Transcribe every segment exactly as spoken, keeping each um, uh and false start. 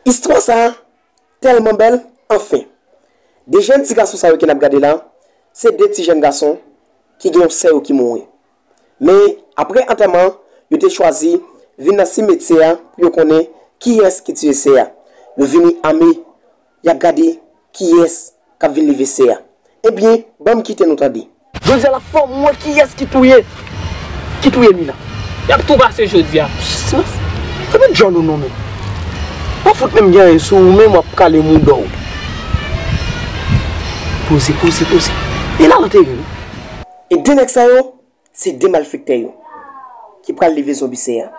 Istwa sa a tèlman bèl, anfen. De jèn ti gason sa yo ke n ap gade la, se de ti jèn gason ki gen yon sè yo ki mouri. Men, apre antèman an, yo te chwazi vin nan simetyè a pou yo konnen kiyès ki tiye sè a. Yo vini ame, y ap gade kiyès k ap vin leve sè a. Ebyen, ban m kite nou tande. Jodi a la fò m wè kiyès ki touye, ki touye Mina. Y ap tou pase jodi a. Silans. Se pa djòl ou non, men. W ap fout menm gen anyen sou ou, menm w ap kale mouda w. Poze, poze, poze. E l al antere wi. E de nèg sa yo, se de malfektè yo ki pral leve zonbi sè a.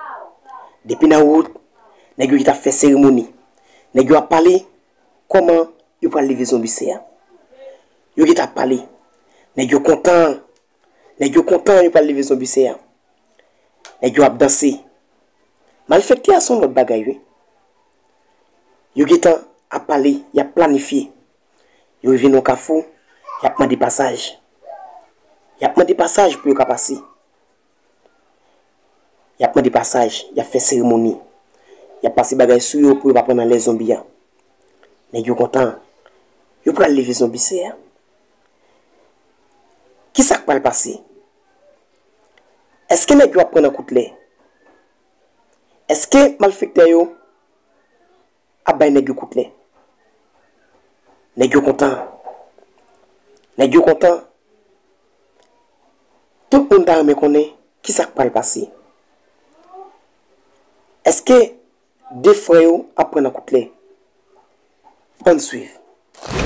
Depi nan wout, nèg yo ki t ap fè seremoni. Nèg yo ap pale kòman yo pral leve zonbi sè a. Yo gentan ap pale. Nèg yo kontan. Nèg yo kontan yo pral leve zonbi sè a. Nèg yo ap danse. Malfektè a se yon lòt bagay wi. Yo gentan ap pale, y ap planifye. Yo rive nan yon kafou, y ap mande pasaj. Y ap mande pasaj pou yo ka pase. Y ap mande pasaj, y ap fè seremoni. Y ap pase bagay sou yo pou yo pa pran nan lè zonbi a. Nèg yo kontan. Yo pral leve zonbi sè a. Kisa k pral pase? Èske nèg yo ap pran nan kout lè? Èske malfektè yo ap bay nèg yo kout lè? Nèg yo kontan. Nèg yo kontan. Tout moun ta renmen konnen kisa k pral pase. Èske de frè yo ap pran nan kout lè? Ann swiv.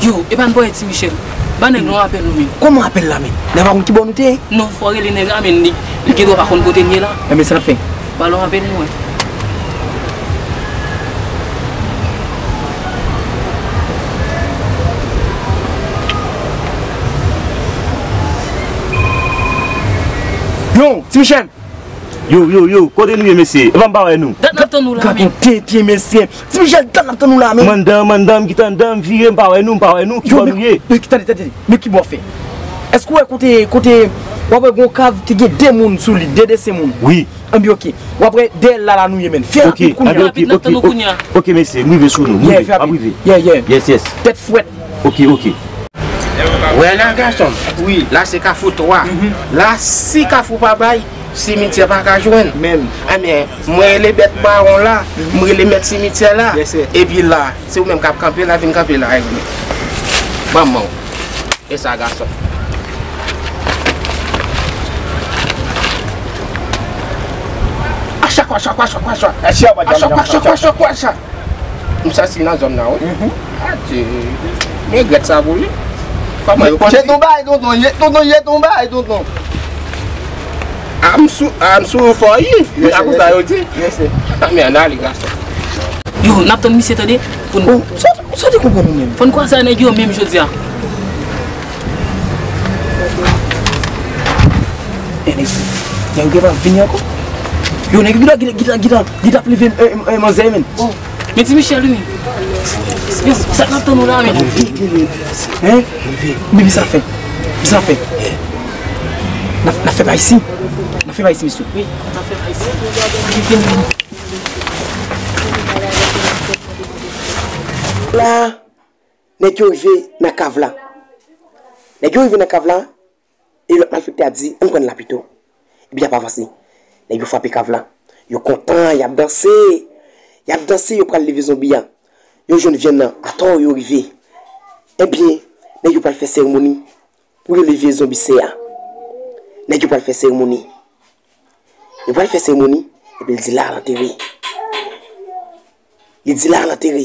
Yo, epa n pa wè Ti Michèl. Ban nèg lan yon apèl non, men. Kòman apèl la, men? Nèg pa konn ki bò nou te ye? Non, fò w rele nèg la, men, li, li gendwa pa konn kote n ye la. Enben, sa n ap fè? Ba l yon apèl nou wè. Yo, Ti Michèl! Yo, yo, yo, kote nou ye, mesye? Epa m pa wè nou. Dat n ap tann ou la, men. Gad yon tenten, mesye. Ti Michèl, dat n ap tann ou la, men. M anndan, m anndan, m kite anndan, m vire, m pa wè nou, m pa wè nou, ki bò nou ye? Yo, men, men, tande, tande, men ki bò w fè? Èske w wè kote, kote, w ap wè gon kav ki gen de moun sou li, de desen moun? Wi. Anben, oke. W ap wè dèyè l la, la nou ye, men. Fè rapid kounye a. Oke, anben, oke, oke, oke, mesye, m rive sou nou, m rive, m ap rive. Yeah, fè rapid. Yeah, yeah. Yes, yes. Tèt frèt. Oke, oke. Wè la, gason. Wi. La se Kafou twa. Mhm. La, si Kafou pa bay, simityè pa ka jwenn. Menm. Enben, mwen rele mèt bawon la, mhm, m rele mèt simityè la. Yes, sir. Epi la, se ou menm k ap kanpe la, vin kanpe la avèk mwen. Ban m men w. E sa, gason. Achakwa, achakwa, achakwa, achakwa. Achakwa, achakwa, achakwa, achakwa. M santi nan zòn nan, wi. Mhm. Adye. M regrèt sa pou li. Kòman yo konn. Jete yon bagay, tonton, jete, tonton, jete yon bagay, tonton. I'm su-, I'm sure for you. Yes, sir, yes, sir. Apre sa yo di. Yes, sir. Anmè, ann ale, gason. Yo, n ap tann misye, tande, pou n. Oh, sa, sa w te konprann ou menm? Fò n kwaze a nèg yo menm jodi a. E nèg, nèg yo gentan vini ankò. Yo, nèg yo gentan, gentan, gentan, gentan, gentan ap leve, e, e, e, manzè, menm. Oh, men Ti Michèl, wi, menm. Yo, sa k ap tann ou la, menm? Hein? Men, men sa fè. Men sa fè. N ap, n ap fè pa isi. N ap fè pa isi, mesye. Wi, n ap fè pa isi. La, nèg yo rive nan kav la. Nèg yo rive nan kav la, e lòt malfektè a di, ann pran l la pito. Epi y ap avanse. Nèg yo frape kav la. Yo kontan, y ap danse. Y ap danse, yo pral leve zonbi a. Yo jwenn vyann nan, atò yo rive. Ebyen, nèg yo pral fè seremoni pou yo leve zonbi sè a. Nèg yo pral fè seremoni. Yo pral fè seremoni, epi l di la al antere. Li di la al antere.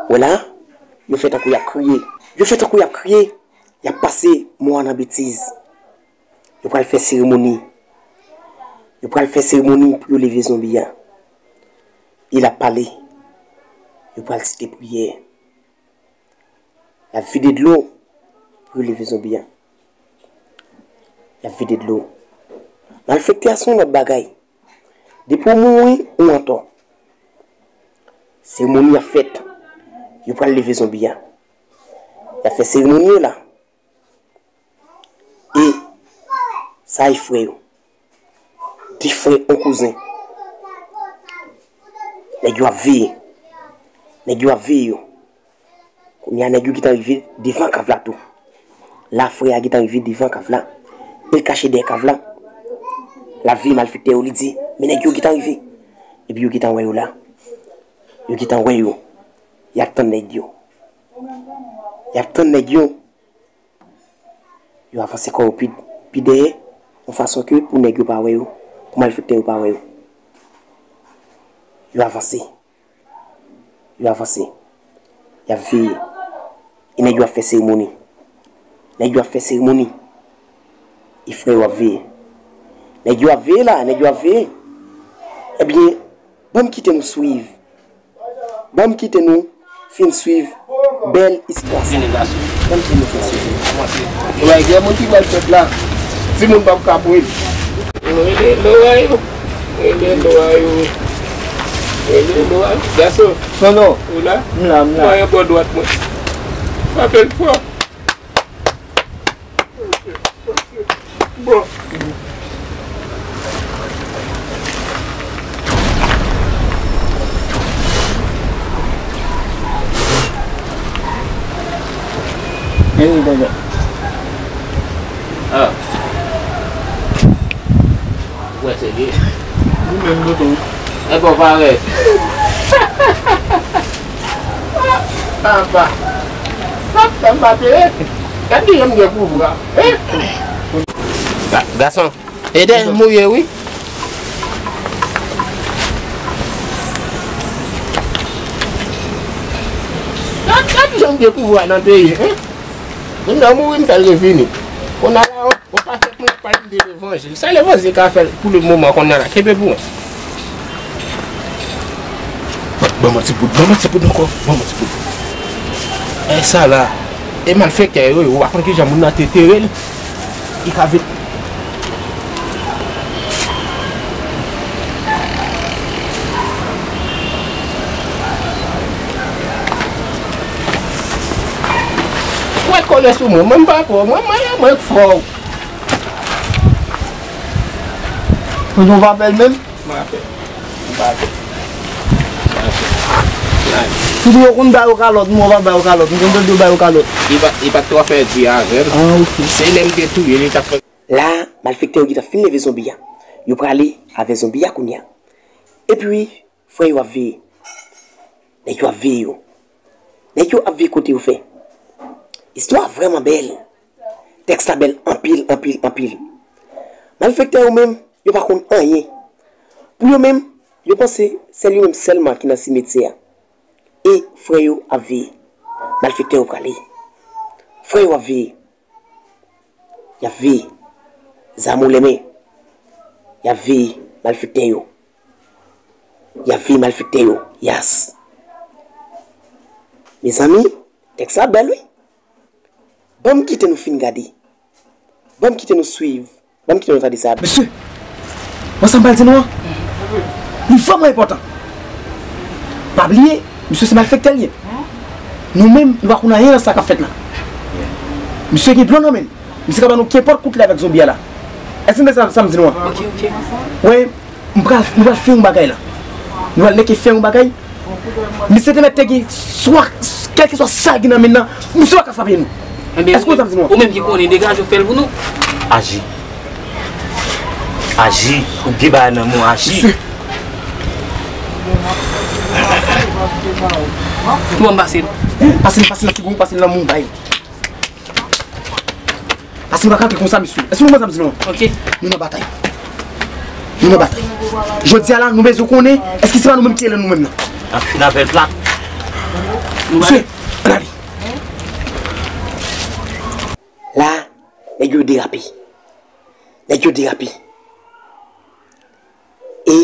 Wè la, yo fè tankou y ap kriye. Yo fè tankou y ap kriye, y ap pase mo a nan betiz. Yo pral fè seremoni. Yo pral fè seremoni pou yo leve zonbi a. E l ap pale. Yo pral site priyè. Y ap vide dlo pou yo leve zonbi a. Y ap vide dlo. Malfektè a se yon lòt bagay. Depi w mouri, ou antò. Seremoni ap fèt. Yo pral leve zonbi a. Y ap fè seremoni yo la. E sa e frè yo. De frè, yon kouzen. Nèg yo ap veye. Nèg yo ap veye yo. Kounye a, nèg yo gentan rive devan kav la tou. La, frè a gentan rive devan kav la. E l kache dèyè kav la. L ap veye malfektè yo, li di, men nèg yo gentan rive. Epi yo gentan wè yo la. Yo gentan wè yo. Y ap tann nèg yo. Y ap tann nèg yo. Yo avanse kò yo pi, pi dèyè, yon fason ke pou nèg yo pa wè yo, pou malfektè yo pa wè yo. Yo avanse. Yo avanse. Y ap veye. E nèg yo ap fè seremoni. Nèg yo ap fè seremoni. E frè yo ap veye. Nèg yo ap veye la, nèg yo ap veye. Ebyen, ban m kite nou swiv. Ban m kite nou fin swiv bèl istwa sa. Vini, gason. Ban m kite nou fin swiv. Kòmanse. Ebay, gen moun ki pral fèt la. Timoun p ap ka pran. Rele lwa yo. Rele lwa yo. Rele lwa yo. Gason. Tonton. Ou la? M la, m la. Mwen bò dwat mwen. Frape l fò. Bon. Vini, tonton. Ah. Wè, se li. Ou menm, tonton. E bon, parèt. Papa. Papa, m pa te. Gade jan m gen pouvwa. Ga-, gason, ede m mouye, wi. Gade, gade jan m gen pouvwa nan peyi, hein? Moun nan mouri, m fè l revini. Kounye a la, on, on pakèt moun ap pale m de levanjil. Sa levanjil ka fè pou le moman kounye a la? Kenbe pou mwen. Ban, ban mwen ti bout, ban mwen ti bout ankò, ban mwen ti bout. E sa la, e malfektè yo, yo, w pa konn kijan moun nan te tere l. Li ka vin. Mwen kole sou mwen, mwen m pa fò, mwen, mwen, mwen fò. Ou nou pa bèl menm? M pa fè. M pa fè. M pa fè. Nice. Tout moun konn ba yo kalòt, mwen pa ba yo kalòt. M konn tande yo ba yo kalòt. Li pa, li pa t twò fè di avè m. Ah, ok. Se lè m te touye li, li t ap fè. La, malfektè yo gentan fin leve zonbi a. Yo prale avè zonbi a kounye a. Epi, frè yo ap veye. Nèg yo ap veye yo. Nèg yo ap veye kote yo fè. Istwa a vrèman bèl. Tèks la bèl anpil, anpil, anpil. Malfektè yo menm, yo pa konn anyen. Pou yo menm, yo panse sèl yo menm sèlman ki nan simityè a. E frè yo ap veye. Malfektè yo prale. Frè yo ap veye. Y ap veye. Zam o lè men. Y ap veye malfektè yo. Y ap veye malfektè yo. Yas. Mezanmi, tèks la bèl, wi. Ban m kite nou fin gade. Ban m kite nou swiv. Ban m kite nou tande sa. Mesye, wè sa m pral di nou an? Li vrèman enpòtan. Pa bliye, misye se malfektè l ye. Nou menm, nou pa konn anyen nan sa k ap fèt la. Misye gen dlo nan men l. Misye ka ban nou kenpòt kout li avèk zonbi a la. Èske nou tande sa, sa m di nou an? Ok, ok. Wè, M pral, nou pral fè yon bagay la. Nou pral nèke fè yon bagay. Misye te mèt te gen swa, kèlkeswa sa l gen nan men l nan, misye pa ka frape nou. Enben, èske w konn sa m di nou an? Ou menm ki konnen, degaje w fè l pou nou. Aji. Aji. Ou gen bagay nan men w, aji. Misye. Kouman m pase l? Pase l, pase l nan figo, pase l nan men w, bay. Paske nou pa ka antre konsa, mesye. Èske nou konprann sa m di nou an? Ok. Nou nan batay. Nou nan batay. Jodi a la, nou bezwen konnen, èske se pa nou menm ki rele nou menm nan? N ap fin avè l plat. Mesye, ann ale. La, nèg yo derape. Nèg yo derape. E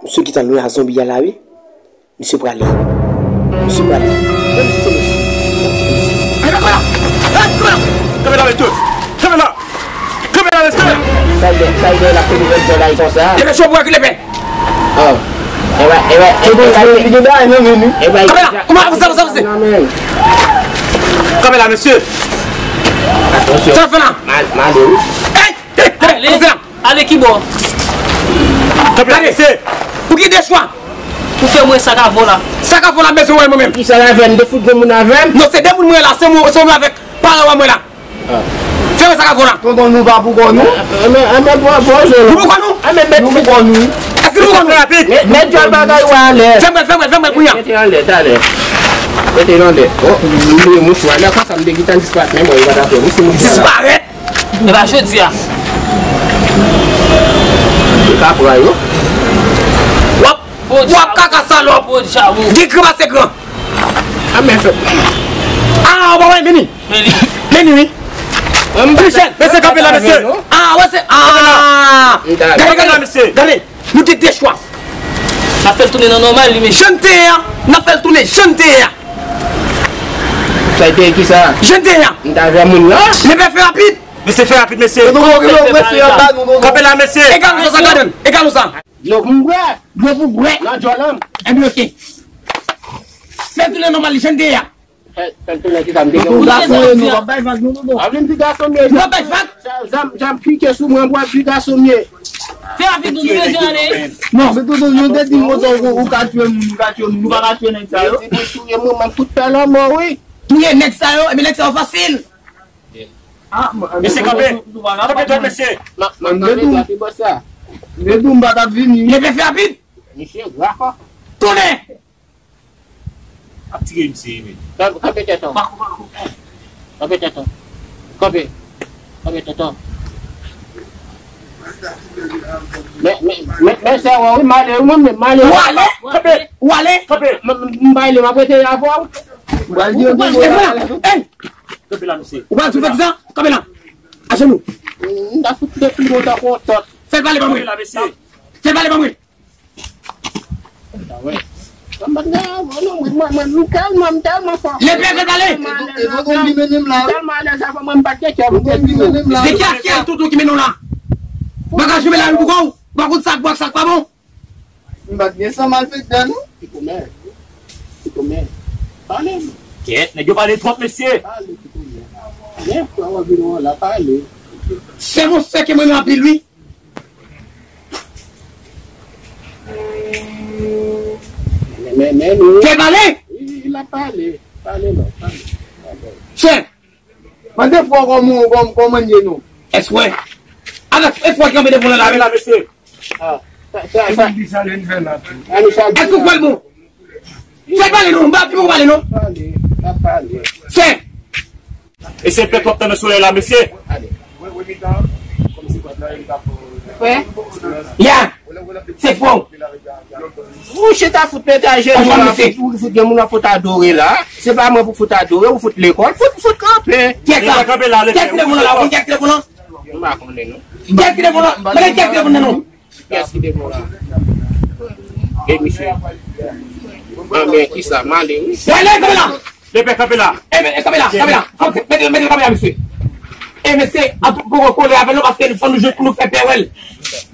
misye gentan lwen a zonbi a la, wi. Misye prale. Misye prale. Mwen misye se mesye. Kanpe la! Kanpe la! Kanpe la, mesye! Kanpe la! Kanpe la, mesye! Sa l gen, sa l gen la pou nou fè bagay konsa? Epa, mesye, w pou rekile pè! Oh. Epa, epa, epa, epa, li gen bagay nan men li. Epa, kanpe la! Kouman, avanse, avanse, avanse! Kanpe la, mesye! Atansyon. Sa w fè la? Mal, mal, wi. Ey! Ey! Kanpe la! Ale ki bò? Kanpe la, mesye! Ou gen de chwa! Ou fè mwen sa k avè w la. Sa k avè w la, bezwen wè l mwen menm. Kisa l avè m? De fout granmoun avè m? Non, se de moun mwen la, se mwen, se mwen avèk paran mwen la. Fè mwen sa k avè w la. Tonton, nou pa pou kò nou. Anben, anben, bon, bon, jè. Nou pou kò nou? Anben, nou pou kò nou. Èske nou pou kò nou? Rapid. Mèt, mèt djòl bagay ou alè. Fè mwen, fè mwen, fè mwen, kounye a. Mete anlè, talè. Mete anlè. Oh, m bliye mouchwa. Lè konsa, m te gentan disparèt, men bon, yo pa t ap fè. Wi, se mouchwa la. Disparèt? E pa jodi a. Yo ka pran yo. W ap, w ap kaka salòp. Gen gran pase gran. A, men fè. A, w pa wè, vini. Vini, wi. Michel, mesye kanpe la, mesye. A, wè, se, a. Gade, gade, mesye. Gade, nou te de chwa. N ap fè l tounen nan nòmal, li, mesye. Jan n te ye a, n ap fè l tounen jan n te ye a. Sa te ki sa? Jan n te ye a. M ta vè moun nan. Lepè fè rapid. Mesye, fè rapid, mesye. Kanpe la, mesye. Egal nou sa, gade n. Egal nou sa. Dlo pou m bwè. Dlo pou bwè. Nan djòl an. Enben, oke. Fè tounen nòmal, jan n te ye a. Fè, fè tounen ki sa m te gen. Pou gason yo, nou p ap bay vag, non, non, non. A vin pi gason m ye. Nou p ap bay vag? Sa, sa, sa m pike sou mwen, pou pi gason m ye. Fè rapid, nou bezwen ale. Non, men tonton, nou te di m konsa, ou, ou ka tchwe moun, ou ka tchwe moun, nou pa ka tchwe nèg sa yo. Yo di pou touye moun, m ap fout fè lanmò, wi. Touye nèg sa yo, epi nèg sa yo fasil. Mesye kanpe. Kanpe dwat, mesye. M ap, m ap kanpe dwat, wi, bòs la. Men tou m pa t ap vini. Lepè fè rapid. Misye gra fò. Tounen! Ap tire misye, men. Kanpe, kanpe tèt an. Kanpe tèt an. Kanpe. Kanpe tèt an. Men, men, men, men sè wè, wi, m ale, wi, mwen menm, m ale. Ou ale? Kanpe. Ou ale? Kanpe. M, m, m pa ale, m ap rete avè w. Ou pral di yo de mo la. Hey! Kanpe la, mesye. Ou pral sou fè kisa? Kanpe la. Ajenou. M ta fout de plim ou tankou yon tòt. Fè l pale pa mwen. Kanpe la, mesye. Fè l pale pa mwen. Sa wè. Mwen, mwen, mwen, mwen, mwen tèlman, mwen tèlman fò. Lepè fè l pale. E tonton ki mennen m la, wi. Tèlman alèz avè mwen, m pa t gen kè pou te di nou. Se ki ak kè tonton ki mennen w la? Bagay jwenn la, wi, pou kò w. Ou pa konn sa k bon ak sa k pa bon. M pa t gen san malfektè, non. Ti komè. Ti komè. Pale m. Kèt, nèg yo pale twòp, mesye. Pale, ti komè. Men, fwa w ap vin wè la, pale. Se yon sè ke mwen renmen anpil, wi. Men, men, men, nou. Fè pale! Li, li, l ap pale. Pale, non, pale. Sè! Mande fò kòman, kòman, kòman n ye nou? Èske w wè? Avèk èske w wè ki anbe devan w la, la, mesye? Ah, sa, sa, sa. Èske w kwè l bon? Fè l pale non, m pa pi bon pale non. Pale, pa pale. Sè. E se fèt w ap tann nan solèy la, mesye. Frè. Ya. Se fò. Ou chita fout pete a jenou la, fout, ou fout gen moun ap fout adore la. Se pa mwen pou fout adore, ou fout lekòl, fout, fout kanpe. Kèk la. Kèk ki devan la, kèk ki devan la. M pa konnen non. Kèk ki devan la, men kèk ki devan la non. Pyès ki devan la. E misye. Anben, kisa? M ale, wi. Wè, lè kanpe la. Lepè kanpe la. E men, e kanpe la, kanpe la. Fòk mete, mete kanpe la, mesye. E mesye, an tou poko kole avè nou paske fò nou jwe pou nou fè pè wè l.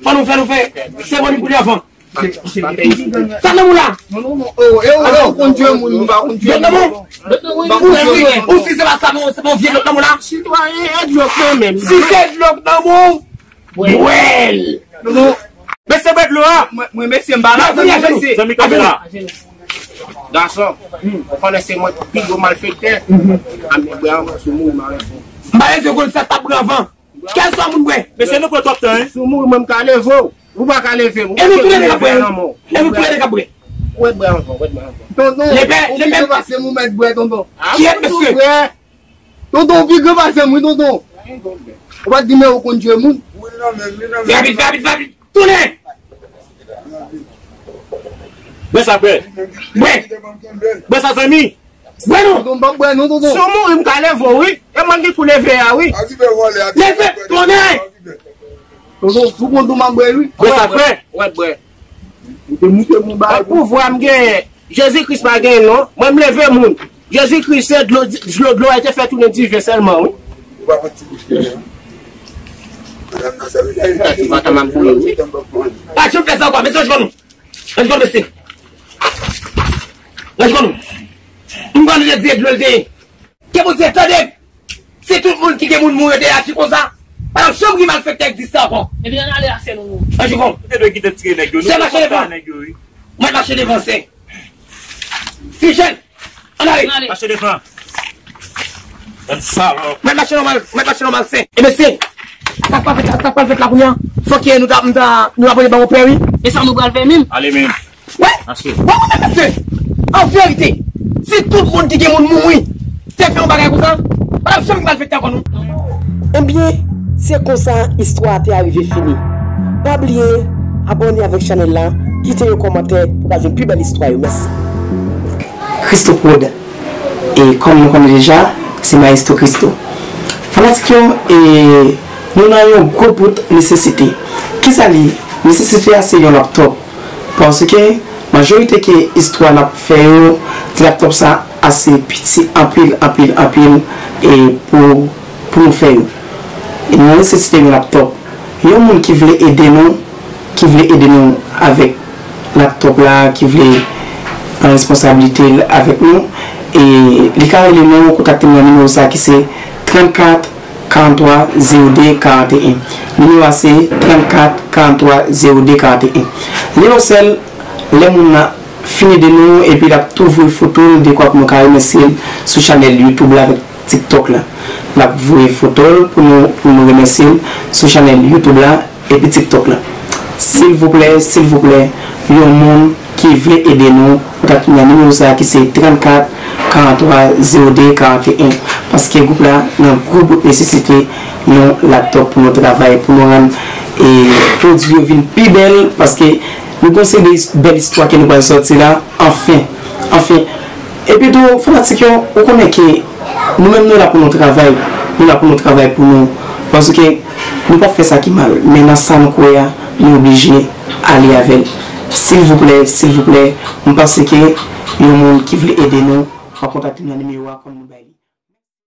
Fò nou fè, nou fè. Se bon pou li anvan. Sa nan moun la? Non, non, non. Oh, e ou, e ou konn tchwe moun, nou pa konn tchwe moun. Ou si, ou si se pa sa, non, se bon vye dlòk nan moun la. Sitwayen, e dlòk nan menm. Si se dlòk nan moun, bwè l. Non, non. Mesye bwè dlo a. Mwen, mwen, mesye, m pa la, zanmi, mesye. Zanmi kanpe la. Gason, ou konnen se mwen ki pi gwo malfektè. A men bwè anvan sou moun, m a leve w. M pa leve w konn sa t ap bwè anvan. Kèlswa moun bwè. Mesye, nou pran twòp tan, hein. Si w mouri, mwen, m ka leve w. Ou pa ka leve m. E nou tou le de k ap bwè. E nou tou le de k ap bwè. Ou wè bwè anvan, ou wè bwè anvan. Tonton, lepè, ou pi gran pase m, ou mèt bwè, tonton. Kiyès, mesye? Tonton, ou pi gran pase m, wi, tonton. Ou pa t di men ou konn tchwe moun. Fè rapid, fè rapid, fè rapid. Tounen! Bwè sa, frè. Bwè. Bwè sa, zanmi. Bwè non. Tonton, m p ap bwè non, tonton. Si w mouri, m ka leve w, wi. E mwen ki pou leve a, wi. Leve, tounen! Tonton, sou kont ou m ap bwè, wi. Bwè sa, frè. Ou mèt bwè. Ou te moute m yon bagay. Ak pouvwa m genyen, Jezi Kris pa genyen non. Mwen, m leve moun. Jezi Kris se dlo, dlo, dlo a te fè tounen diven sèlman, wi. Ou pa konn ti bouch li, non. Ti pata m ap bouyi, wi. Pa janm fè sa ankò, mesye, rann kò nou. Rann kò nou, mesye. Rann kò nou. M konn le di dlo l te ye. Ke Bondye tande m. Si tout moun ki gen moun mouri deyò a ti konsa, pa t ap janm gen malfektè egziste ankò. Epi ann ale a sè nou. Rann kò nou. Ou te dwe kite tire nèg yo, nou te konn pa nèg yo, wi. Mwen mache devan sen. Ti jèn, ann ale. Ann ale. Mache devan. Bann salòp. Mwen mache nòmal, mwen mache nòmal sen. E mesye, sa k pral fèt, sa k pral fèt la kounye a? Fòk nou ta, nou ta, nou ta voye ba yon pè, wi. E sa nou pral fè menm? Ale menm. Wè? Mache. Bon, mwen menm, mesye, an verite, si tout moun ki gen moun mouri, te fè yon bagay konsa, pa t ap janm gen malfektè ankò non. Ebyen, se konsa istwa a te arive fini. Pa bliye abòne avèk chanèl la, kite yon kòmantè pou ka jwenn pi bèl istwa yo. Mèsi. Christo Prod. E kòm nou konnen deja, se Maestro Christo. Fanatik yo, e nou nan yon gwo bout nesesite. Kisa li? Nesesite a se yon laptop. Paske majorite ke istwa n ap fè yo, ti laptop sa ase piti anpil, anpil, anpil, e pou, pou nou fè yo. E nou nesesite yon laptop. Yon moun ki vle ede nou, ki vle ede nou avèk laptop la, ki vle pran responsablite l avèk nou, e li ka rele nou, kontakte nou nan nimewo sa ki se trannkat karannntwa zewo de karanteyen. Nimewo a se trannkat karannntwa zewo de karanteyen. Li yon sèl, lè moun nan fin ede nou, epi l ap tou voye foto l, dekwa pou nou ka remèsye l sou chanèl YouTube la avèk TikTok la. L ap voye foto l pou nou, pou nou remèsye l sou chanèl YouTube la epi TikTok la. Silvouplè, silvouplè, yon moun ki vle ede nou, kontakte nou nan nimewo sa a ki se trannkat karannntwa zewo de karanteyen. Paske gwoup la nan gwo bout nesesite yon laptop pou nou travay, pou nou rann, e, pwodui yo vin pi bèl, paske nou gen yon seri de is-, bèl istwa ke nou pral sòti la, anfen, anfen. Epi tou, fanatik yo, ou konnen ke nou menm nou la pou nou travay, nou la pou nou travay pou nou, paske nou p ap fè sa ki mal, men nan sa nou kwè a, nou oblije ale avè l. Silvouplè, silvouplè, m panse ke yon moun ki vle ede nou, w ap kontakte m nan nimewo a kòm nou bay li.